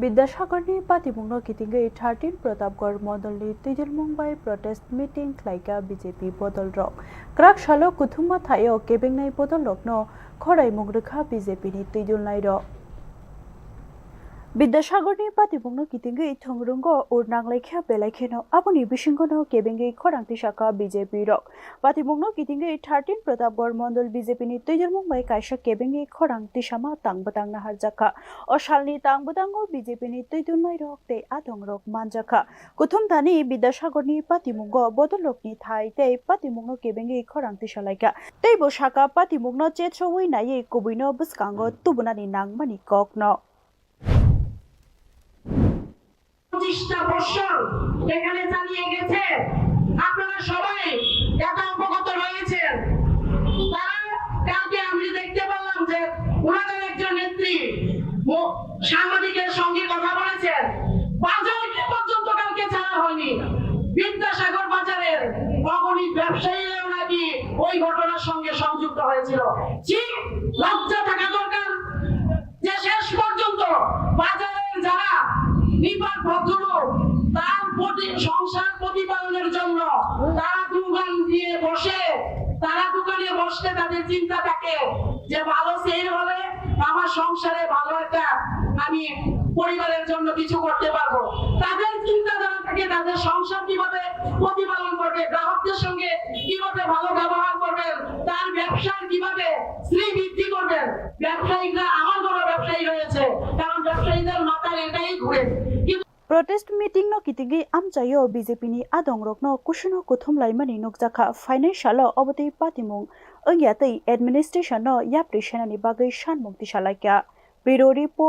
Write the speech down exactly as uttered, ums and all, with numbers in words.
Bidyasagarni patimungno kitingwi thirteen Pratapgarh mondolni twijlmung bai protest meeting khlaikha B J P bodolrok. Kwrak salo kuthumma thaio kebengnai bodolrokno khoraimung rwkha B J P ni twijlnairok. Bidyasagarni patimungno kitingwi thwngrwngo ur nanglaikha belai kheno aboni bisingono kebengwi khorang tisakha B J P rok. Patimungno kitingwi thirteen Pratapgarh mondol B J P ni twijlmung bai kaisa kebengwi khorang tisama tang bwtang naharjakha. O salni tang bwtango B J P ni twijlnairok tei adongrok manjakha. Kuthum thani Bidyasagarni patimungo bodolrokni thai tei patimungno kebengwi khorang tisalaikha. Tei bo sakha patimungno chetsowi naiwi kubuino bwskango tubunani nangmani kokno. পঁচিশটা বৎসর এখানে চালিয়ে গেছে, আপনারা সবাই এটা অবগত রয়েছেন। তারা কালকে আমি দেখতে পারলাম যে ওনাদের একজন নেত্রী ম-, সাংবাদিকের সঙ্গে কথা বলেছেন। বাজারকে পর্যন্ত কালকে ছাড়া হয়নি। বিদ্যাসাগর বাজারের অগণিত ব্যবসায়ীরাও নাকি ওই ঘটনার সঙ্গে সংযুক্ত হয়েছিল। ছি, লজ্জা থাকা দরকার যে শেষ পর্যন্ত বাজারের যারা নিপাট ভদ্রলোক, তার প্রতি সংসার প্রতিপালনের জন্য তারা দোকান দিয়ে বসে, তারা দোকানে বসতে তাদের চিন্তা থাকে যে ভালো সেল হলে আমার সংসারে ভালো একটা আমি পরিবারের জন্য কিছু করতে পারবো। তাদের চিন্তাধারা থাকে তাদের সংসার কিভাবে প্রতিপালন করবে, গ্রাহকদের সঙ্গে কিভাবে ভালো ব্যবহার করবেন, তার ব্যবসার কিভাবে শ্রীবৃদ্ধি করবেন। ব্যবসায়িকরা, আমার বড় ব্যবসায়ী রয়েছে, কারণ ব্যবসায়ীদের মাথায় এটাই ঘুরে। কিন্তু Protest meeting no kitingwi amchaio B J P ni adongrokno kusuno kuthum laimani nukjakha. Phainai salo obotwi patimung wngya tei administration no yapri senani bagwi sanmung tisalaikha. Bureau Report.